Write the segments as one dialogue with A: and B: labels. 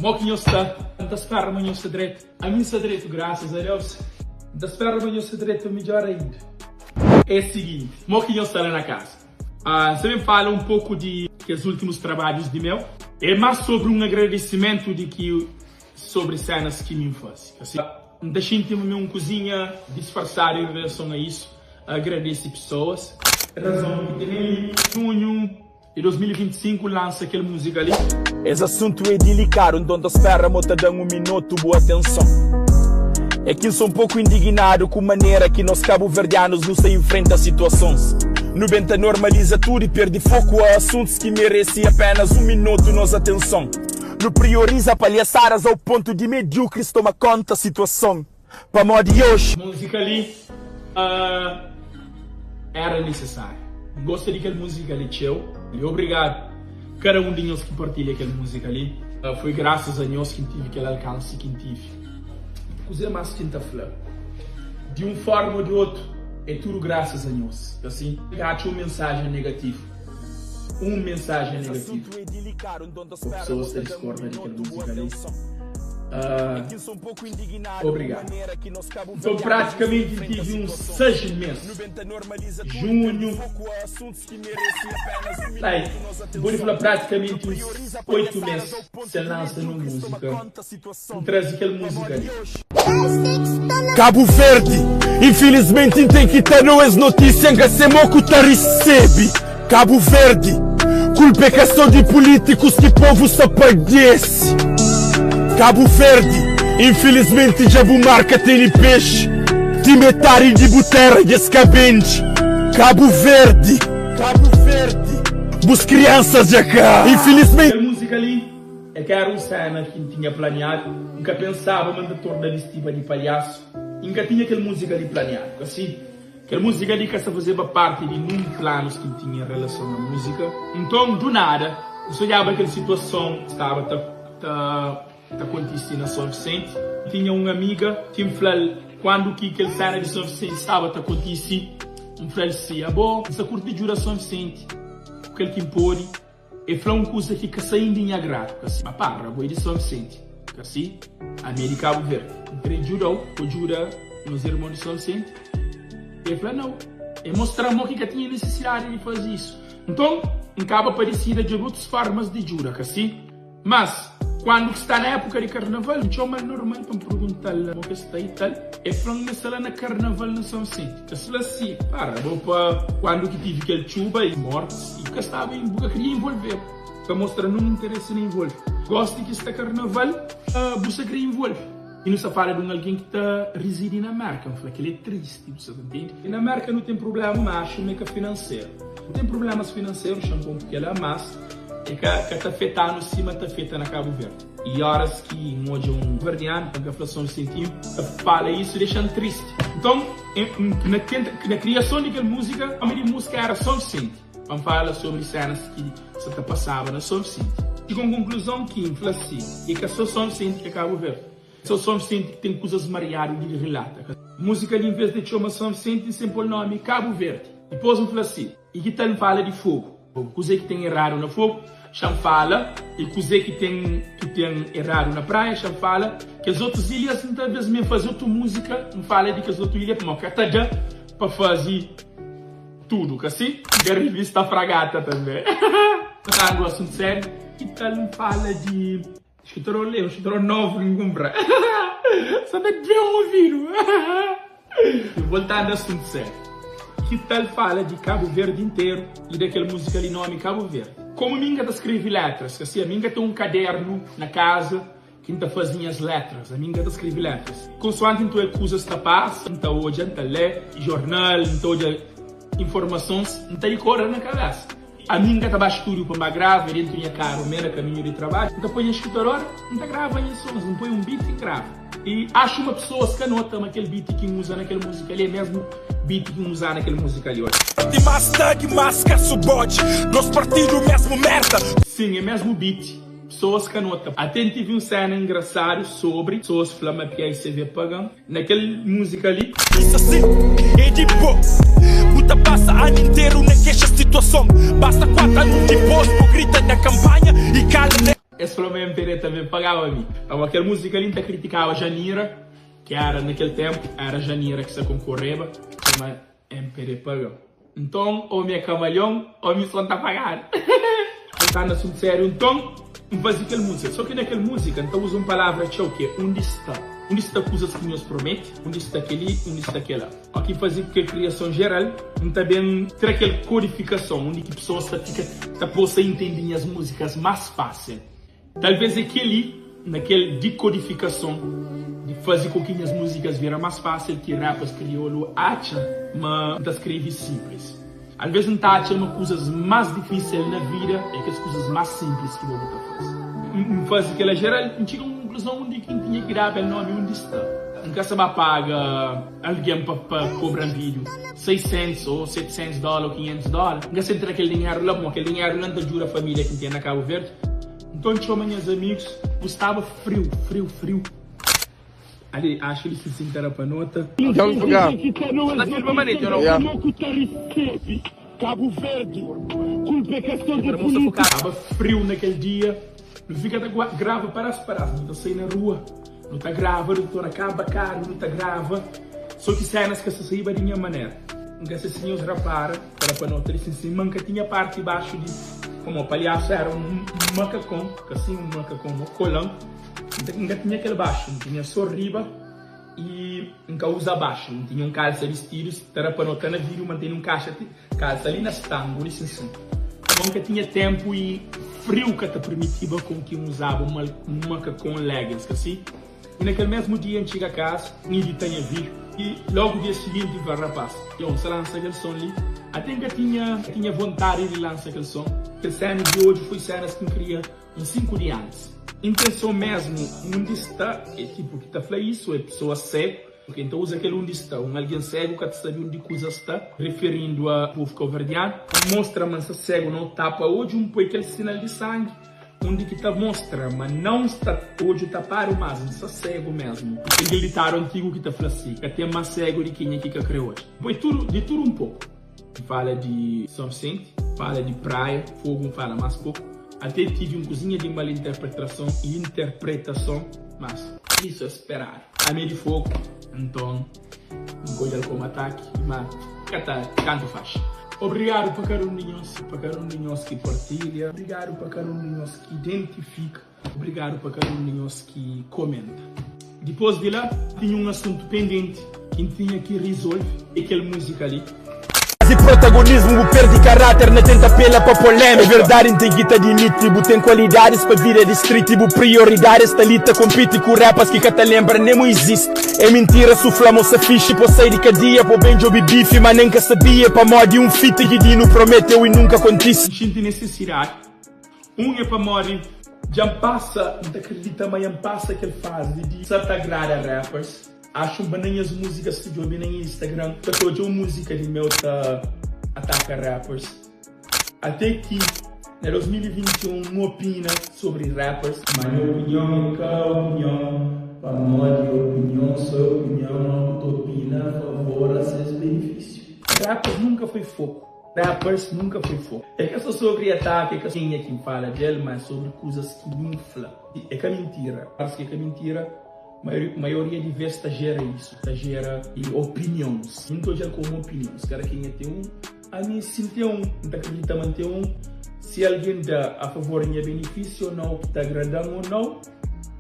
A: Mo ki nhos sta? N ta spera ma nhos sta dretu. Ami N sta dretu, grasas a Deus. N ta spera ma nhos sta dretu midjor ainda. É siginti, mo ki nhos sta la na kaza? N sta ben fala un poku di kes últimus trabadjus di meu. É más sobri un agradesimentu di ki sobri sénas ki mi N faze. Asi, N ta xinti ma mi é un kuzinha disfarsadu en relason a isu, agradese pesoas. Razon ki tene li. Junhu di 2025 lansa kel múzika li.
B: Es asuntu é dilikadu, nton ta spera mo ta da-m un minotu bu atenson. É ki N sta un poku indignadu ku manera ki nos kabuverdianus nu sta infrenta situasons. Nu ben ta normaliza tudu i perde foku a asuntus ki merese apenas un minotu nos atenson. Nu prioriza palhasadas ao pontu di mediukris toma konta situason. Pamodi oji.
A: Múzika li era nisisáriu. N gosta di kel múzika li txeu i obrigadu kada un di nhos ki partilha kel múzika li. Foi grasas a nhos ki N tive kel alkansi ki N tive. Kuzê más ki N ta fla? Di un fórma ô di otu, é tudu grasas a nhos. Asi, N ka atxa un mensajen negativu. Un mensajen negativu. Ô pesoas ta diskorda di kel múzika li. Obrigadu. Nton, pratikamenti N tive uns 6 mês, junhu, ai, N pode fla pratikamenti uns 8 mês sen lansa nun múzika. N traze kel múzika li.
B: Kabu Verdi, infilismenti N ten ki ta dau es notisia, N ka se mo ku ta risebi. Kabu Verdi, kulpa é ka so di pulitikus ki povu sta padese. Kabu Verdi, infilismenti dja bu mar ka tene pexi, ti metadi di bu tera dja es ka bende. Kabu Verdi, Kabu Verdi, bus kriansas dja ka, infilismenti.
A: Kel múzika li é ka éra un séna ki N tinha planiadu. N ka pensaba ma N ta torna bistiba di palhasu i N ka tinha kel múzika li planiadu. Asi, Kel múzika li ka sta fazeba párti di nun planus ki N tinha en relason a múzika. Nton, du nada, N sta odjaba kel situason ki staba ta ta ta kontise na Son Visenti. N tinha un amiga ki N fla-l kandu ki kel séna di Son Visenti staba ta kontise, N fla-l si, Abo, N sta kurti djuda Son Visenti ku kel ki N pode. E fla un kusa ki ka sa inda nha agradu, ka si? Ma para, bo é di Son Visenti, ka si? Ami é di Kabu Verdi. N kre djuda-u pa djuda nos irmon di Son Visenti. E fla nau. E mostra-m mo ki ka tinha nisisidadi di faze isu. Nton, N kaba pa disida djobe otus formas di djuda, ka si? Mas, kuandu ki sta na épuka di karnaval, N txoma-l normal pa N pergunta-l mo ki sta i tal. E fla-m ma e sta la na karnaval na Son Visenti. Es fla si, Para, bo pa kuandu ki tivi kel txuba i mortis i ka staba bu ka kria involve, ka mostra nun interesi na involve. Gosi ki sta karnaval, bu sta kria involve. I nu sta fala di un algen ki ta rizidi na Merka. N fla, kel é tristi, bu sta ta ntende? Na Merka nu ten prublema, ma axu ma é ka finanseru. Nu ten prublemas finanseru, xa N konpu kela, mas é ka ka ta afeta-nu sima ta afeta na Kabu Verdi. I oras ki N odja un verdianu, pa N ka fla Son Visentinhu, ta fala isu, dexa-m tristi. Nton, na na kriason di kel múzika, nómi di múzika éra Son Visenti, pa N fala sobri sénas ki sa ta pasaba na Son Visenti. Txiga un konkluzon ki N fla si, é ka sô Son Visenti ki é Kabu Verdi, é sô Son Visenti ki ten kuzas mariadu di rilata. Múzika li, envês di txoma Son Visenti, N sen pô-l nómi Kabu Verdi. Dipôs N fla si, i ki tal N fala di Fogu? Kuzê ki ten eradu na Fogu? Xa-m fala. I kuzê ki ten ki ten eradu na Praia? Xa-m fala. Kes otus ilhas, N talvês mi N faze otu múzika, N fala di kes otu ilha, pamodi ka ta da pa faze tudu, ka si? N revista Fragata tanbê. Tratando asuntu sériu, ki tal N fala di Escritor leu, escritor novo ki N kunpra. Sa ta ben ovidu. Voltando asuntu sériu, ki tal fala di Kabu Verdi interu i da kel múzika li nomi Kabu Verdi? Komu mi N ka ta skrevi letras, kasi ami N ka ten un kadernu na kaza ki N ta fazi nhas letras, ami N ka ta skrevi letras. Konsuanti N ta oja kuzas ta pasa, N ta odja, N ta lé jornal, N ta odja informasons, N ta dikora na kabesa. Ami N ka ta ba stúdiu pa N ba grava dentu nha karu mé na kaminhu di trabadju. N ta poi nha skutador, N ta grava nha sons, N poi un beat N grava. I axu ma pesoas ka nota ma kel beat ki N uza na kel múzika li é mesmu beat ki N uza na kel múzika li. Odja.
B: Di más thug más ka subodji. Nos partidu mesmu merda.
A: Sim, é mesmu beat. Pesoas ka nota. Até N tive un sena engrasadu sobri pesoas fla ma PICV paga-m. Na kel múzika li.
B: Isso assim é di bo Bu ta pasa anu interu na kexa situason Basta 4 anu dipos bu grita na kampanha i kala.
A: Es fla ma MPD tanbe pagaba mi. Pamodi kel múzika li N ta kritikaba Janira, ki éra na kel ténpu, éra Janira ki sta konkoreba, ma MPD paga-m. Nton, ô mi é kamalion, ô mi sô N ta pagadu. Voltando asuntu sériu, nton, N faze kel múzika. Sô ki na kel múzika N ta uza un palavra txeu ki é undi sta. Undi sta kuzas ki nhos promete, undi sta kel-li, undi sta kel-la. Ó ki faze kel kriason jeral, N ta ben tra kel kodifikason undi ki pesoas ta fika ta posa intende nhas múzikas más fásil. Talvês é kel-li, na kel dikodifikason di faze ku ki nhas múzikas bira más fásil ki rappers kriolu atxa ma N ta skrebe sinplis. Alvês N ta atxa ma kuzas más difísil na vida é kes kuzas más sinplis ki bo bu ta faze. N faze kel-la jeral, N txiga un konkluzon undi ki N tinha ki daba el nómi undi sta. N ka sta ba paga algen pa kobra-m vídiu 600 ô 700 dóla ô 500 dóla. N ka sta tra kel dinheru la pamodi kel dinheru la N ta djuda família ki N ten na Kabu Verdi. Nton N txoma nhas amigus. Bu staba friu, friu, friu. Ali, acho li si sinta pa nota.
B: Ta filma manenti ou não? Cabo Verde, culpa é questão de política.
A: Tava frio na kel dia, nu fika ta grava paras paras, nu ta sai na rua, nu ta grava, nu ta torna kaba karu, nu ta grava, so ki senas ka sa saiba di nha manera. N ka sa si nhos rapara, para pa nota di sinsin, ma N ka tinha parti baxu di, pamodi palhasu era un makakon, ka si un makakon, mo kolan. N ka tinha kel baxu, N tinha so riba y N ka uza baxu. N tinha un kalsa bistidu, ta da pa nota na vídiu ma N tene un kaxa ti kalsa li na stangu li sinsin. Pamodi N ka tinha ténpu y friu ka ta pirmitiba kon ki N uzaba un makakon leggings, ka si? Y na kel mésmu dia N txiga kasa, N idita nha vídiu y lógu dia siginti N fla rapás, Yo, N sta lansa kel son li. Até N ka tinha tinha vontadi di lansa kel son. Kel séna di oji foi sénas ki N kria Un 5 di antis. Intenson mesmu undi sta é tipo ki ta fla isu é pessoa cego porque ta usa kel undi sta un alguen cego ka ta sabi undi kuza sta referindo a povo cauverdiano pa mostra ma nsa cego não tapa odju un poi kel sinal di sangue undi ki ta mostra ma não sta odju tapado mas nsa cego mesmu ten kel ditado antigo ki ta fla si ka ten mas cego di kenha ki ka kre odja poi tudo di tudo un poco. Fala di São Vicente, fala di Praia, Fogo n fala mas poku. Até tive un kuzinha di mal interpretrason y interpretason, mas isso é speradu. Ami é di Fogo, nton N ka odja-l komu ataki, ma ka ta kantu faz. Obrigadu pa kada un di nhos, pa kada un di nhos ki partilha, obrigadu pa kada un di nhos ki identifika, obrigadu pa kada un di nhos ki komenta. Dipôs di la, tinha un asuntu pendenti ki N tinha ki rizolve, é kel múzika li.
B: Faze protagonismo bu perde caráter na tenta apela pa polémica. É verdade N ten ki ta admiti bu ten qualidades pa vida di street bu prioridades sta li ta compiti ku rappers ki ka ta lembra nem mu existe. É mintira su fla mo sa fixe po sai di cadia po ben djobe bife ma nem ka sabia pamodi un feat ki Dino prometeu e nunca kontise.
A: N xinti nesesidadi Un é pamodi dja N pasa, N ta kridita ma dja N pasa kel fazi di sa ta agrada rappers. Axu ma na nhas múzikas ki djobe na nha Instagram ka ta odja un múzika di meu ta ataka rappers. Até ki na 2021 N opina sobri rappers. Ma nha opinion é ka opinion pamodi opinion só é opinion, ó ku ta opina a favor a ses benefísiu. Rappers nunka foi foku. Rappers nunka foi foku. É ka so sobri ataka, é ka kenha ki fala del, ma é sobri kuzas ki mi fla. É ka mintira, parsi ki é ka mintira, maioria di vez ta jera isu, ta jera opinions. Mi n ta odjal komu opinions, kada kenha ten un, ami si n ten un, n ta kridita ma n ten un, si algen da a favor di nha benefisiu ou nau, ki ta agradan ou nau,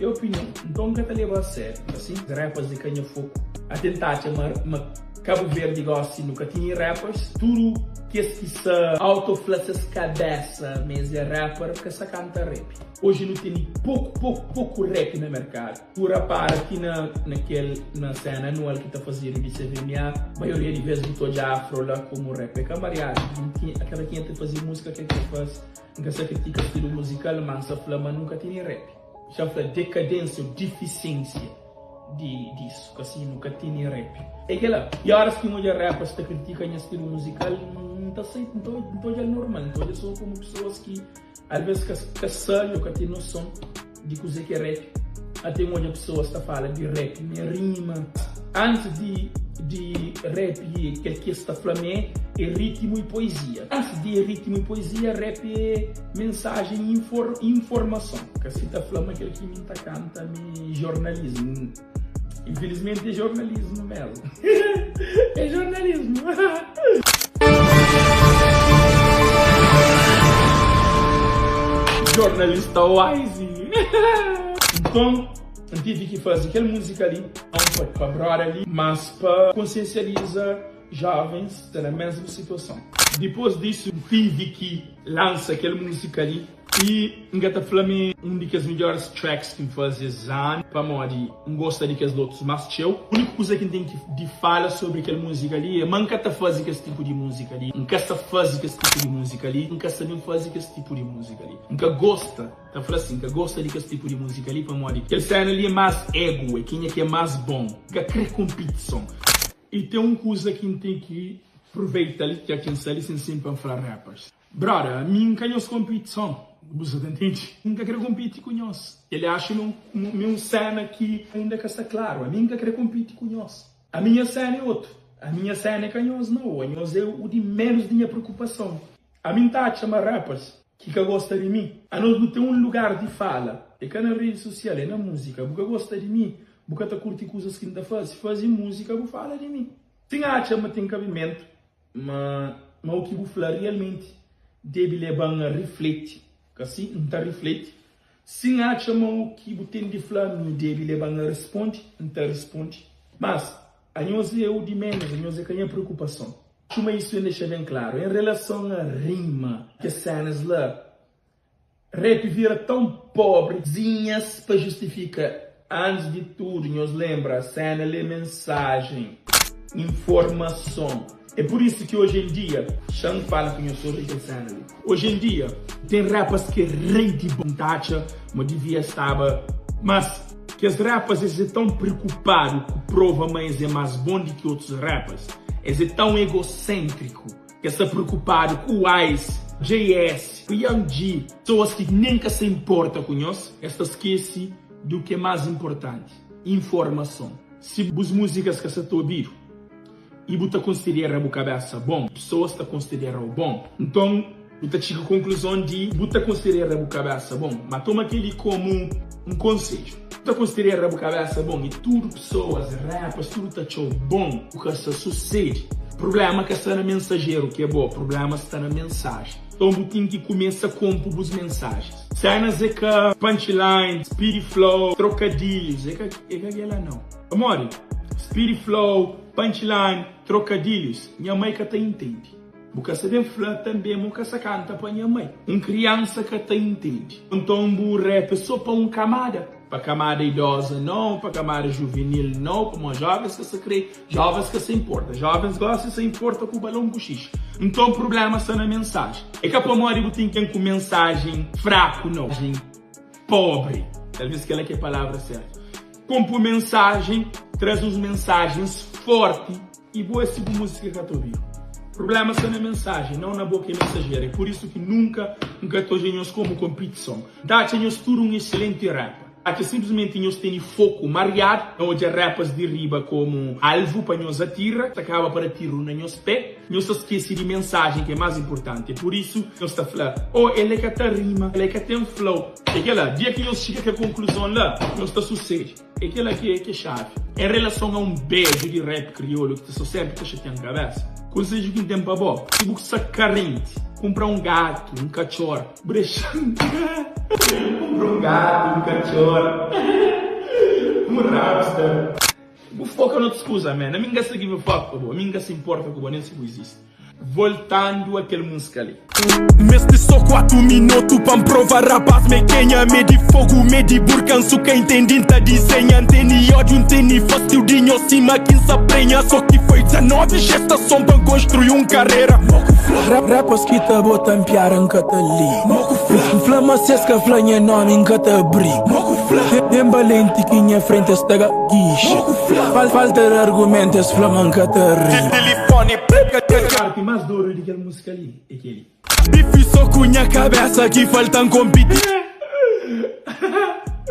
A: é opinion. Nton n ka ta leba a sériu, asi, rappers di ka nha foku, ate n ta atxa ma. Cabo Verde gosi nu ka tini rappers, tudu kes ki sa auto fla ses kabesa ma es é rapper ka sa kanta rap. Oji nu teni poku poku poku rap na merkadu. Bu rapara ti na na kel na sena anual ki ta fazedu di CVMA, maioria di vez bu ta odja afro la komu rap. É ka mariadu, kada kenha ta faze musika ke kre faze. N ka sa kritika stilu muzikal ma N sa fla ma nu ka tini rap. Xa fla dekadensia ou difisiensia. di disso kasi nu ka tene rap é kela e horas ki n odja rappers ta kritika nha stilu musical n ta sai n ta odjal normal n ta odja so komu pessoas ki alves ka sabi ou ka ten noson di kuze ki é rap ate n odja pessoas ta fala di rap mi é rima antis di di rap kel ki es ta fla mi é. é ritmu i poezia. Antis di é ritmu i poezia, rap é mensajen i informason. Ka si ta fla ma kel ki mi ta kanta mi é jornalismu. Infilismenti é jornalismu mesmu. É jornalismu. Jornalista wise. Nton, N tive ki faze kel múzika li, não pa brother li, mas pa konsiensializa jovens sta na mesmu situason. Dipôs disu, N tive ki lansa kel múzika li. I N ka ta fla ma é un di kes midjóris tracks ki N faze es anu, pamodi N gosta di kes lotus más txeu. Úniku kuza ki N ten ki di fala sobri kel múzika li é ma N ka ta faze kes tipu di múzika li, N ka sta faze kes tipu di múzika li, N ka sta ben faze kes tipu di múzika li. N ka gosta, ta fla si, N ka gosta di kes tipu di múzika li pamodi kel séna li é más ego, é kenha ki é más bon. N ka krê konpitison. I ten un kuza ki N ten ki pruveita li, dja ki N sta li sen sen pa N fla rappers. Brother, ami N ka nhos konpitison, bu sa ta ntende? N ka kre konpiti ku nhos. El axa ma mi un sena ki inda ka sta klaru. Ami N ka kre konpiti ku nhos. Ami nha sena é otu. Ami nha sena é ka nhos nau. Anhos é u di menus di nha preokupason. Ami N ta atxa ma rappers ki ka gosta di mi, anos nu ten un lugar di fala. É ka na redi sosial, é na múzika. Bu ka gosta di mi, bu ka ta kurti kuzas ki N ta faze, faze múzika bu fala di mi. Si N atxa ma ten kabimentu, Ma ma u ki bu fla realmenti debe leba-m a rifleti, ka si? N ta rifleti. Si N atxa ma u ki bu ten di fla mi debe leba-m a risponde, N ta risponde. Mas, anhos é u di ménus, anhos é ka nha preokupason. Suma isu N dexa ben klaru, en relason a rima, kes sénas la, Rap vira tão pobre. Zinhas pa justifika. Antes di tudo nhos lembra sena lê mensagem, informason. É por isso ki hoje em dia, xan fala ku nhos sobre kel sena li. Hoje em dia tem rappers ki é rei di bom, ta atxa ma divia staba, mas kes rappers es é tão preocupado ku prova ma es é mas bom di ki otus rappers, es é tão egocêntrico. Kes sta preokupadu ku Wise, JS, ku Young G, pesoas ki nen ka sa inporta ku nhos, es ta skese du ki é más inportanti, informason. Si bus múzikas ka sa ta obidu i bu ta konsidera bu kabésa bon, pesoas ta konsidera-u bon, nton bu ta txiga konkluzon di bu ta konsidera bu kabésa bon. Má toma kel-li kómu un konsedju, bu ta konsidera bu kabésa bon i tudu pesoas, rappers, tudu ta atxa-u bon, bu ka sa susede. Prublema ka sta na mensajeru ki é bo, prublema sta na mensajen. Nton bu ten ki kumesa konpu bus mensajens. Senas é ka punchline, speedy flow, trokadilhus, é ka é ka kela nau. Pamodi speedy flow, punchline, trokadilhus, nha mai ka ta intende. Bu ka sa ben fla tanbe ma u ka sa kanta pa nha mai. Un kriansa ka ta intende. Nton bu rap é so pa un kamada. Pa kamada idosa nau, pa kamada juvenil nau, pamodi jovens ka sa kre. Jovens ka sa inporta. Jovens gosi sa inporta ku balon ku xixi. Nton prublema sta na mensajen. É ka pamodi bu ten ken ku mensajen fraku nau. Pobri. Talvez kela ki é palavra sertu. Konpu mensajen, traze uns mensajens forti i bo é si bu muzika ka ta obidu. Prublema sta na mensajen, nau na bo ki é mensajeru. É pur isu ki nunka N ka ta odja nhos komu konpitison. N ta atxa nhos tudu un exselenti rapper. Atxa simplesmenti nhos teni foku mariadu na odja rappers di riba komu alvu pa nhos atira, ta kaba pa da tiru na nhos pé. Nhos ta skesi di mensajen ki é mas inpurtanti. É pur isu nhos ta fla, Oh, el é ka ta rima, el é ka ten flow. É kela, dia ki nhos txiga kel konkluzon la, nhos ta susedi. É kela ki é ki é xavi. En relason a un bedju di rap kriolu ki ta sta senpri ta xatian kabesa, konsedju ki N ten pa bo, si bu sta karenti, kunpra un gatu, un katxor, Bu dexa-m Kunpra un gatu, un katxor Un hamster Bu foka notus kuza, man Ami N ka sa give a fuck pa bo Ami N ka sa inporta ku bo nen si bu izisti Voltandu a kel múzika li.
B: Meste so 4 minotu pa N prova rapaz m'é kenha M'é di fogu, m'é di burkan, su ka intendi N ta dizenha N teni ódiu, N teni fastiu di nho sima ki N sa prenha So ki foi 19 gestason pa N konstrui un karera
C: Rappers ki ta bota-m piada N ka ta li N fla ma si es ka fla nha nomi N ka ta abri Ten balenti ki nha frenti es ta gixi Falta di argumentu es fla ma N ka ta ri.
A: Parti más dodu di kel múzika li é kel-li.
B: Bifi so ku nha kabesa ki falta-m konpiti.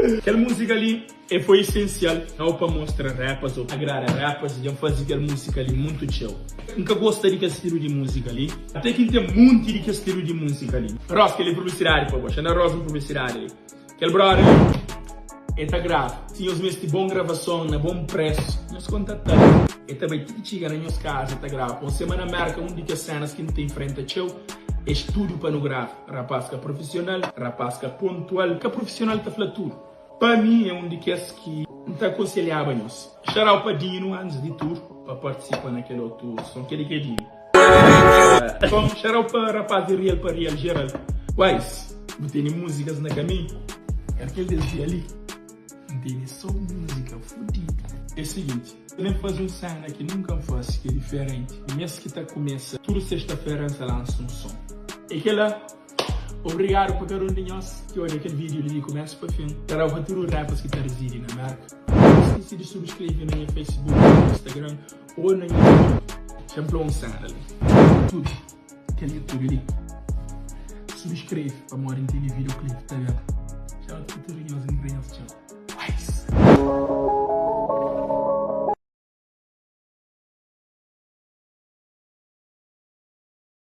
A: Kel múzika li e foi esensial nau pa mostra rappers ou agrada rappers, dja N faze kel múzika li muntu txeu. N ka gosta di kel stilu di múzika li, ate ki N ten munti di kel stilu di múzika li. Ross, kel li publisidadi pa bo, xa na Ross un publisidadi li. Kel brother li e ta grava. Si nhos meste bon gravason na bon presu, nhos kontatal. E ta bai ti ki txiga na nhos kaza e ta grava. Pa un sema na Merka un di kes senas ki N ta infrenta txeu e studiu pa nu grava. Rapaz ka profissional, rapaz ka pontual, ka profissional ta fla tudo. Pa mi é um di kes ki N ta akonselhaba nhos. Xarau pa Dino antis di tudo pa partisipa na kel otu som, keli ki é Dino. Bom, xarau pa rapaz di real pa real geral. Wise, bu tene músicas na caminho? Kel des dia li N tene so música fudido. É seguinte, N ben faze un sena ki nunka N fase, ki é diferenti. Mes ki ta kumesa, tudu sexta-fera N ta lansa un son. É kela. Obrigadu pa kada un di nhos ki odja kel vídiu li di kumesu pa fin. Ta da pa tudu rappers ki ta rizidi na Merka. Ka skese di subskreve na nha Facebook, na nha Instagram ô na nha YouTube. Xa-m fla un sena li. YouTube, kel YouTube li. Subskreve pamodi N tene videoclip ta ben. Txau pa tudu nhos, N kre nhos txeu.